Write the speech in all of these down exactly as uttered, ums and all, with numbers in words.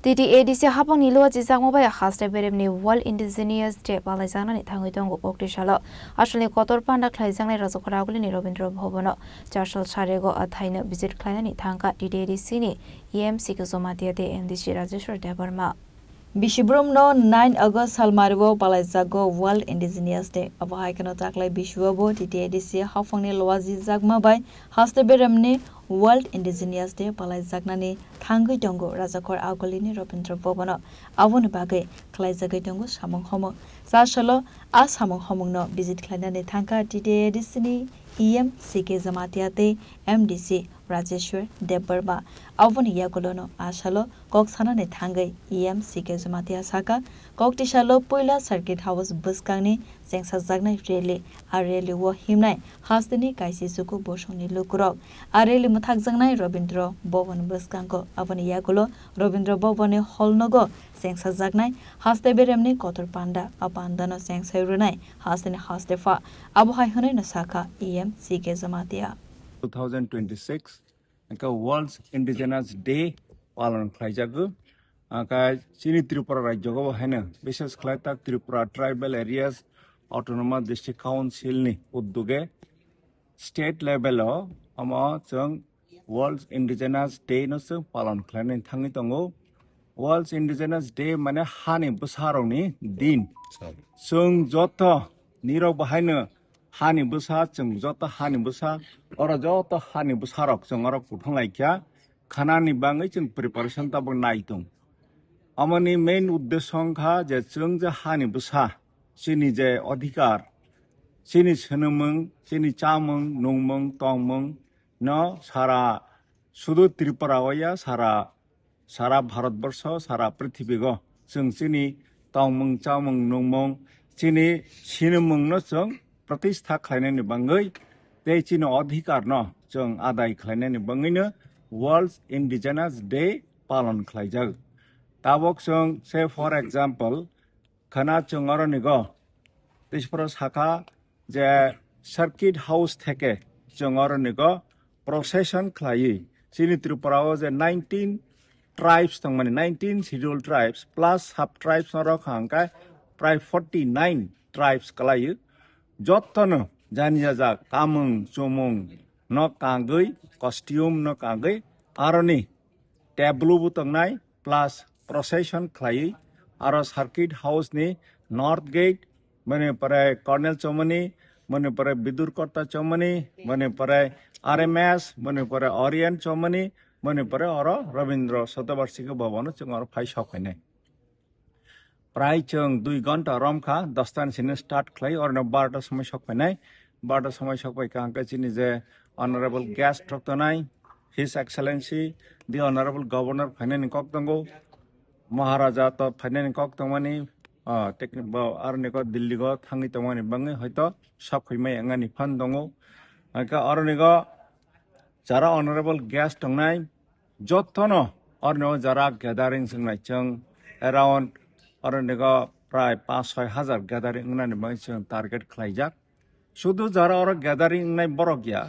T T A D C hapangni luachijakma bai haste beremni World Indigenous Day palaijaknani thangwi tongo. Kokti salo asalni kotor panda khlaijaknai Rajakhor Agulini Rabindra Bhabono chasal sarego athaino visit khlainani thangkha T T A D C ni E M C K Jamatia tei M D C Rajeshwar Debbarma. Bishibrumno nine August salmario palaijago World Indigenous Day. Abo hai kheno taklai bisio bo T T A D C hapangni luachijakma bai haste beremni World Indigenous Day palaijaknani thangwi tongo Rajakhor Agulini Rabindra Bhabono. Aboni bagwi khlaijagwi tongo samung homung. Chasalo a samung homungno visit khlainani thangkha T T A D C ni E M C K Jamatia tei M D C Rajeshwar Debbarma. Aboni yagulono a salo kok sanani thangwi E M C K Jamatia saka, kokti salo puila Circuit House bwskangni chengsajaknai rally. A rally o himnai hasteni kaisi chuku bosongni lukurok. A rally mwthakjaknai Rabindra Bhavan bwskango. Aboni yagulo Rabindra Bhavanni hall nogo chengsajaknai haste beremni kotor panda. A pandano chengsai rwnai hasteni hastepha. Abo hai hwnwi no sakha E M C K Jamatia. Two thousand twenty-six hwnkhe World Indigenous Day palon khlaijago. Hwnkhe chini Tripura rajyogo bo haino, bishes khlai tak Tripura Tribal Areas Autonomous District Council ni uddoge state level o omo chwng World Indigenous Day no chwng palon khlainani thangwi tongo. World Indigenous Day mane hani bwsarokni din. Chwng joto nirok bo haino hani bwsa, chwng joto hani bwsa, oro joto hani bwsarok chwng oro kuthung laikha, khanani bagwi chwng preparation tabuk nai tong. Amoni main uddesyo wngkha je chwng je hani bwsa, chini je adhikar, chini swnamung, chini chamung, nungmung, tongmung no sara sudu Tripura o ya, sara sara Bharatborsho, sara prithibigo chwng chini tongmung, chamung, nungmung, chini sinimungno chwng pratistha khlainani bagwi tei chini adhikarno chwng adai khlainani bagwino World Indigenous Day palon khlaijak. Tabok chwng, say for example, khana chwng oronigo Tishpro sakha je Circuit House theke chwng oronigo procession khlaiwi chini Tripura o je nineteen tribes tongmani, nineteen scheduled tribes plus sub tribes norok hwnkhe prai forty nine tribes kwlaiwi. Jottono jani jajak kamung chumung no kangwi, costume no kangwi, aroni tableau bo tongnai, plus procession khlaiwi, aro Circuit House ni North Gate, mani pore Colonel Chomani, mani pore Bidur Kotta Chomani, mani pore R M S, mani pore Orient Chomani, mani pore oro Rabindra Shatabarshiki Bhavan o chwng oro phai sok phainai. Prai chwng dui ghonta rom kha, dosta ni sini start khlai, orno barota somoi sok phainai. Barota somoi sok phai kha hwnkhe chini je honorable guest rok tongnai, His Excellency the Honorable Governor phainani kok tongo, Maharaja to phainani kok tongmani, ah, techni-, bo aroni kok Delhi go thangwi tongmani bagwi hoito sok phaimai wngani phan tongo. Hwnkhe aroni go jara honorable guest tongnai, jottono oroni o jara gathering swngnai chwng around oroni go prai panch soi hajar gathering wngnani bagwi chwng target khlaijak. Sudu jara oro gathering wngnai borok ya,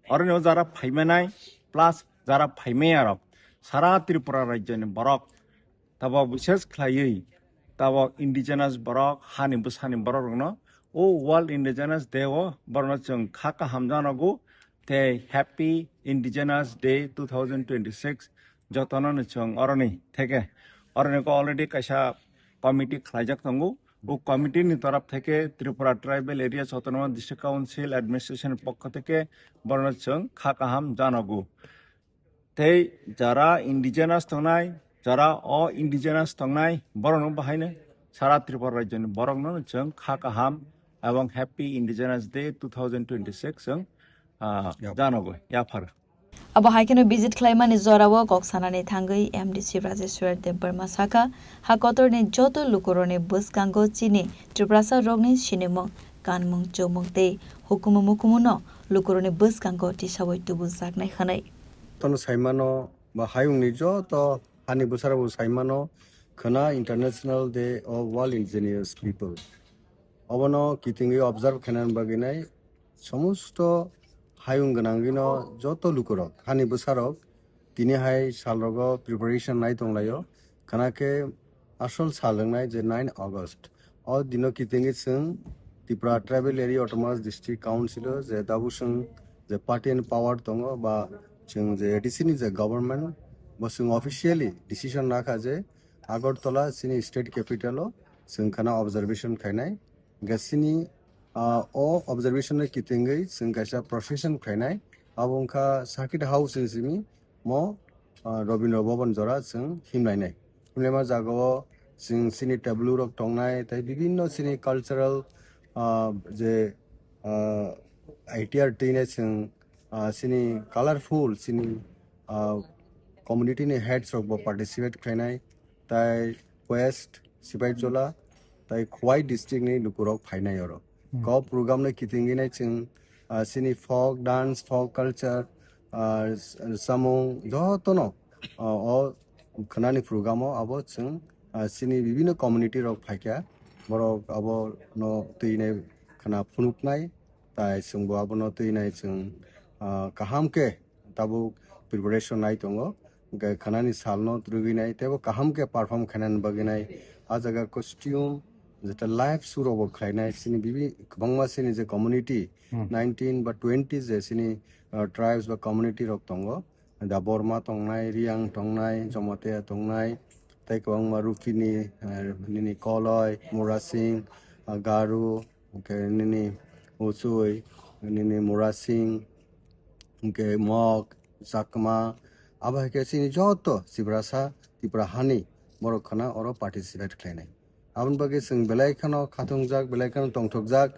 oroni o jara phaimanai plus jara phaimaya rok sara Tripura rajyoni borok. Tabok bises khlaiwi tabok indigenous borok, hani bwsani borok rokno o World Indigenous Day o borokno chwng kha kaham janogo tei Happy Indigenous Day two thousand twenty-six jotono no chwng oroni theke oroni ko already kaisa committee khlaijak tongo. O committee ni torop theke Tripura Tribal Areas Autonomous District Council Administration pokho theke borokno chwng kha kaham janogo. Tei jara indigenous tongnai, jara o indigenous tongnai, borokno bahaino sara Tripura rajyoni borokno chwng kha kaham ebong Happy Indigenous Day two thousand twenty-six chwng, ah, Yap. Janogo, yaphar. Abo hai kheno visit khlaimani jorao kok sanani thangwi M D C Rajeshwar Debbarma sakha, ha kotorni joto lukurokni bwskango chini Tiprasa rokni sinimung, kanmung, chumung tei hukumu mukumuno lukurokni bwskango tisawi tubujaknai hwnwi. Tono saimano ba hayungni joto hani bwsarokbo saimano khwna International Day of World Indigenous People. Obono kitingwi observe khainani bagwi nai somosto hayung gwnangwino joto lukurok, hani bwsarok tini hai salrogo preparation nai tonglaio. Khana khe asol sal wngnai je nine August. O dino kitingwi chwng Tripura Tribal Area Autonomous District Council o je tabuk chwng je party and power tongo ba chwng je A D C ni je government bo chwng officially decision nakha je Agartala chini state capital o chwng khana observation khainai. Hwnkhe chini, ah, o observation no kitingwi chwng kaisa procession khainai. Abo wngkha Circuit House ni simi mo, ah, Rabindra Bhavan jora chwng himlainai. Himlaima jagao chwng chini tableau rok tongnai, tei bibinno chini cultural, ah, je, ah, I T R twi nai chwng, ah, chini colorful chini, ah, community ni heads rok bo participate khainai, tei West Sipaijola, tei Khowai district ni lukurok phainai oro. Hmm. Ko program no kitingwi nai chwng, ah, chini folk dance, folk culture, ah, s-, samung jotono, ah, o khwnani program o abo chwng, ah, chini bibinno community rok phaikha, borok abo no twi nai khwna phunuknai, tai chwngbo abono twi nai chwng, ah, kaham khe tabuk preparation nai tongo. Hwnkhe khwnani salno rwgwi nai teibo kaham khe perform khainani bagwi nai. A jaga costume, jeta live show rokbo khlainai. Chini bibi kwbangma chini je community, Hmm. nineteen ba twenty je chini, ah, tribes ba community rok tongo. Da Borma tongnai, Riang tongnai, Jomatia tongnai, tei kwbangma Rukini, ah, nini Koloi, Murasing, ah, Garu, hwnkhe nini Uchui, nini Murasing, hwnkhe Mok, Chakma, abo hai khe chini joto Tiprasa, Tripura hani borok khwna oro participate khlainai. Aboni bagwi chwng belai kheno khatungjak, belai kheno tongthokjak.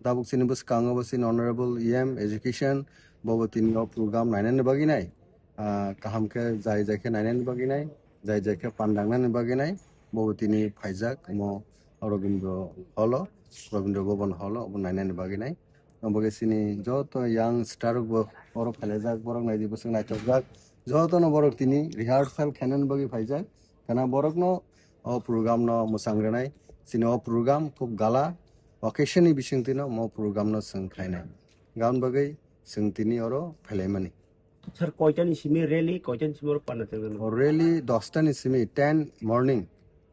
Tabuk chini bwskango bo chini Honorable E M Education, bobo tini o program nainani bagwi nai. Ah, kaham khe jai jai khe nainani bagwi nai, jai jai khe pandangnani bagwi nai, bobo tini phaijak omo Rabindra Hall o, Rabindra Bhavan Hall o, obo nainani bagwi nai. Omo khe chini joto young star rok bo oro phailaijak, borok naidi bwswk naithokjak. Jotono borok tini rehearsal khainani bagwi phaijak. Kana borokno o program no mwchang rwnai. Chini o program khub gala occasion ni bisingtwi no mo program no chwng khlainai. Gabon bagwi chwng tini oro phailaimani. Sir, koitani simi rally, koitani simi oro panda tengmani? O rally dosta ni simi, ten morning.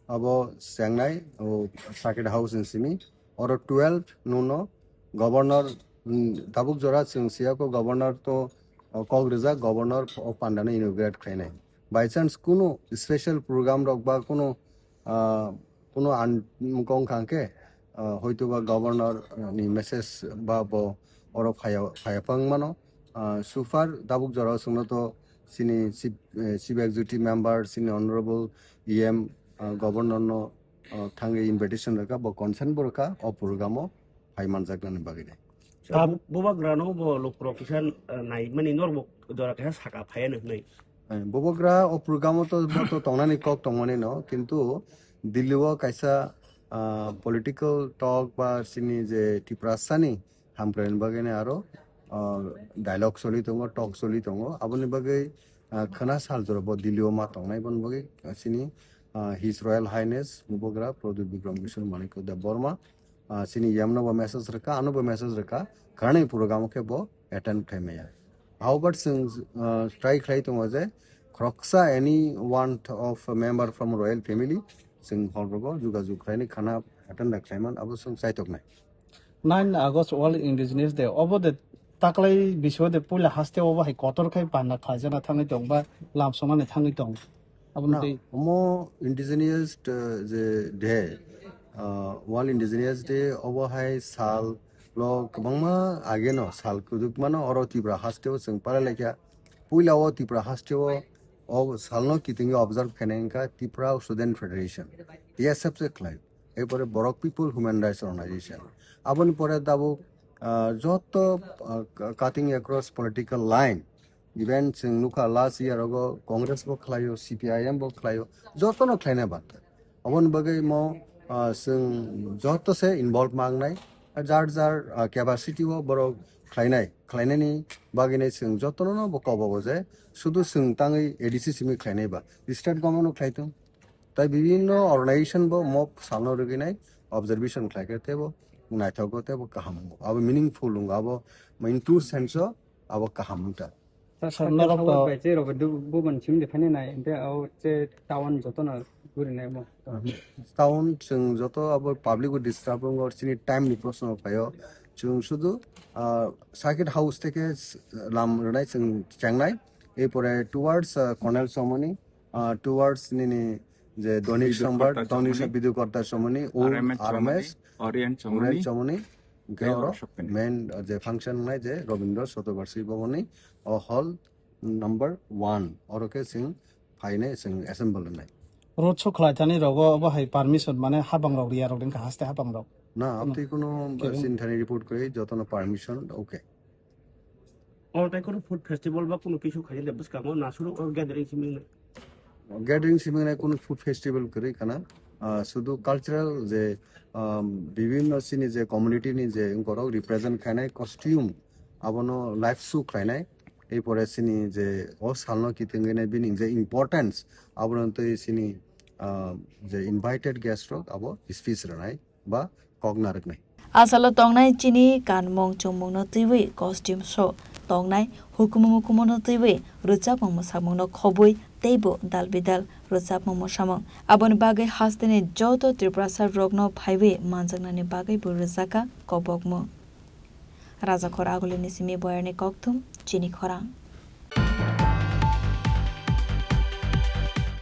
Abo chengnai, o Circuit House ni simi. Oro twelve nono governor, mm, tabuk jora chwng siyako governor to, o, kok rijak, governor o panda no inaugurate khlainai. By chance kunu special program rok ba kunu, ah, kunu an-, mukong khang khe, ah, hoitoba governor, ah, ni message ba bo oro phaya, phaya phang mano. Ah, so far tabuk jora o chwngno to chini chief, eh, chief executive member, chini honorable E M, ah, governor no, ah, thangwi invitation rwkha, bo consent bo rwkha, o program o phai manjaknani bagwi de. Tab- Bubagrano bo lukurok kisa, ah, naimani norok jora kaisa saka phaiya hwnwi. Eh, bubagra o program o to, bo to tongnani kok tongmani no, kintu Delhi o kaisa, ah, political talk ba chini je Tiprasani hamkraini bagwi ni aro, ah, dialogue choli tongo, talk choli tongo. Aboni bagwi, ah, khwna sal jora bo Delhi o ma tongnai, boni bagwi, ah, chini, ah, His Royal Highness Bubagra Pradyut Bikram Kishore Manikya Deb Barma, ah, chini yamno bo message rwkha, ano bo message rwkha, khwnani program o khe bo attend khlai maya. Hao but chwng, ah, try khlai tongo je khoroksa any one of a member from royal family chwng hor rogo jogajog khlaini khana attend khlaiman abo chwng chaitoknai. Nine August World Indigenous Day, obo de taklai bisio de puila haste obo hai kotor khai panda khaijana thangwi tong ba lamsomani thangwi tong. Aboni Na, tei omo indigenous, uh, je day, uh, World Indigenous Day, obo hai sal lo kwbangma age no sal kwdwkma no oro Tripura haste o chwng para laikha. Puila o Tripura haste o, o sal no kitingwi observe khainai wngkha Tripura Student Federation, T S F se khlai. Erpore Borok People Human Rights Organization. Aboni pore tabuk, ah, joto, ah, cutting across political line, even chwng nukha last year ogo Congress bo khlaio, C P I M bo khlaio, jotono khlaina bata. Aboni bagwi mo, ah, chwng joto se involve mangnai, jar jar, ah, capacity o borok khlainai, khlainani bagwi nai chwng jotono no bo kobogo je sudu chwng tangwi A D C simi khlainai ba, state government no khlai thung. Tai bibinno organization bo mo salno rwgwinai observation khlai khe teibo naithogo teibo kaham wngo. Abo meaningful wngo, abo in true sense o abo kaham wngkha. Sir, Sir, Circle norok House to bai che rok du-, buban chim de phane nai, ente o che town jotono Town chwng joto abo public o disturb wngo, chini time ni proshno phaio. Chwng sudu, ah, circuit house theke s-, lam rwnai chwng chengnai. Ei pore towards, ah, Colonel Chomoni, ah, towards nini je Donik Bidhu Sambar, Kotta Donik Chomoni, Bidhu Kotta Chomoni, old R M S Chomoni, R M S, Orient Chomoni, Orient Chomoni, tei Gaoro, Ashok Kanya. Main, ah, je function nai je Rabindra Shatobarshi Bhavan ni, o hall number one, oro khe chwng phainai, chwng assemble wngnai. Road show khlai thani rogo obo hai permission mane habang rok riya rok dengkha haste habang rok. Na, hmm, abtwi kuno, khe, uh, chini thani report kwrwi, jotono permission, okay. Omo tai kuno food festival ba kuno kisu khaina de bwskango na suru o gathering simi wngnai? Gathering simi wngnai kuno food festival kwrwi khana, ah, sudu cultural je, um, bibhinno chini je community ni je wngkorok represent khainai costume abono live show khlainai. Ei pore chini je o salno kitingwi nai bini je importance abono twi chini, ah, je invited guest rok abo speech rwnai ba kok narwknai. Asalo tongnai chini kanmung chumungno twiwi costume show tongnai, hukumu mukumuno twiwi rwchapmung mwsamungno khobwi teibo dal bidal rwchapmung mwsamung. Aboni bagwi hasteni joto Tiprasa rokno phaiwi manjaknani bagwi bo rwjakha kobokmung. Rajakhor Agulini simi Boyarni kokthum, chini khorang.